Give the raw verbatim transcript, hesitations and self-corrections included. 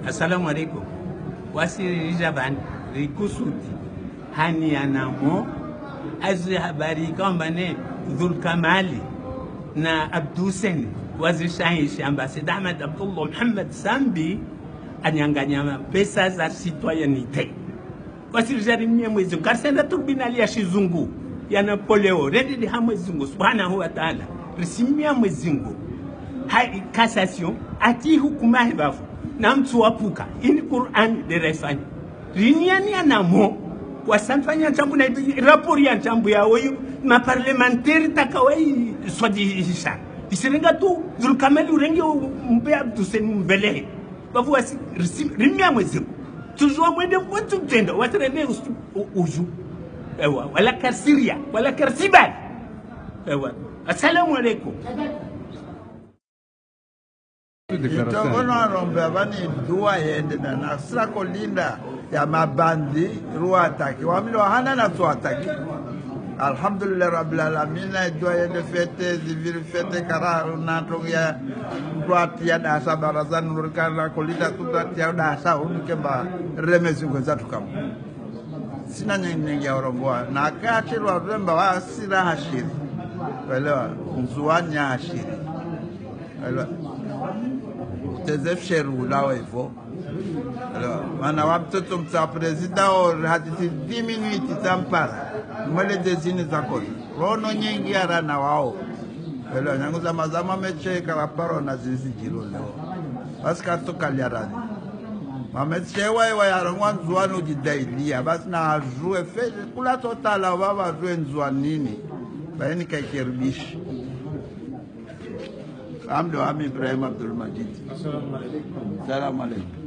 Assalamu alaikum. Wasi rija pvanu, rikusudi, hani yanamo, azi habari kamba ne Dhulkamali na Abdu Hussein, wazishahishi amba Said Ahmed Abdallah Mohamed Sambi, anyanganya pesa za citoyenneté. Wasi rija rimia Mwezi Mungu. Karisenda tribunali ya shizungu, ya Napoléon. Rendri ha Mwezi Mungu, Subhanahu wa Ta'ala. Risimia Mwezi Mungu. Ha cassation, ati hukuma he pvavu. Na mtsu wapuka. Ini Qur'an de refani. Riniani yanamo. Wasanfanya ntsambu na rapport ya ntsambu ya woyu. Ma parlementaire takawayi swadisha. Isirenga tu, Dhulkamali urenge u-, mbe Abdu Hussein mvelehe. Pvavu wasi, risi-, rimia Mwezi Mungu. Toujours mwende mwe tu tenda, wasi rende usu-, u-, uju. Ewa, wala karisiria, wala karisibali. Ewa. Assalamu alaikum. Itsokono arombe apvani dua yende na nasra kolinda ya mabandi ruataki. Wamilo hana na tuataki. Alhamdulillah Rabbil Alamina, dua yende fete, ziviri fete, kara na tongia ruati ya dasa barazani, nurikana kolinda tu ruati ya dasa, unike mba remezi ngweza tukamu. Sina nyengi nyengi ya urongoa. Na kati lwa remba wasi rahashiri. Welewa, Ndzuani ya hashiri. Welewa. Uteze fsheru ulawe vo. Welewa. Mana wa mtoto mtsa prezida o hadisi dix minutes tsampara. Mwele dezini za kozi. Rono nyengi ya rana wao. Welewa, nyangu za mazama meche karaparo na zizi jiro leo. Basi katoka liarani. Mohamed Shewa iwa yarongoa Ndzuani udjidailia. Basi na ajue fe, kula totala wao ajue Ndzuani nini. Baini kaikeribishi. Amdo ami Ibrahim Abdul Majid. Assalamu alaikum. Salamu alaikum.